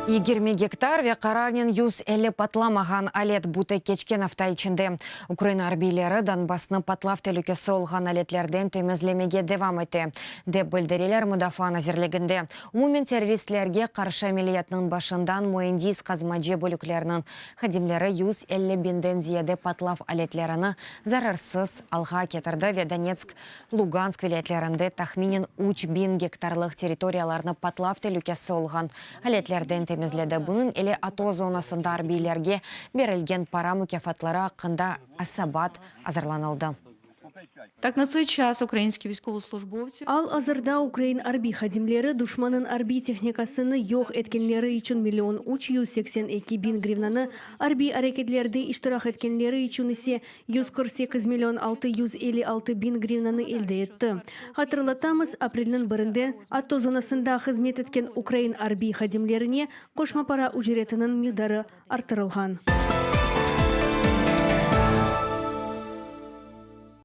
20 gektar ve qararnen 150 patlamağan alet, bu tek keçken afta içinde. Ukraina arbiyleri Donbassnı patlav telükesi olğan aletlerden temizlemege devam ete, dep bildireler Mudafaa nazirliginde. Umumen terroristlerge qarşı ameliyatnıñ başından müendis-qazmacı bölükleriniñ hadimleri 150 biñden ziyade patlav aletlerini zararsız alğa ketirdi ve Donetsk, Lugansk vilâyetlerinde tahminen 3000 gektarlıq territoriyalarnı patlav telükesi olğan aletlerden temizledi. Bunıñ ile ATO zonasında arbiylerge berilgen para mukâfatları aqqında esabat azırlanıldı. Tak, na tsey ças ukrainskiy viyskovoslujbovtsi. Al-azırda ukrain arbiy hadimleri duşmannıñ arbiy tehnikasını yoq etkenleri içün million 382 biñ grivnanı, arbiy areketlerde iştirak etkenleri içün ise 148 million 656 biñ grivnanı elde etti. Hatırlatamız, aprelniñ birinde ATO zonasında hızmet etken ukrain arbiy hadimlerine qoşma para ücretiniñ miqdarı arttırılğan.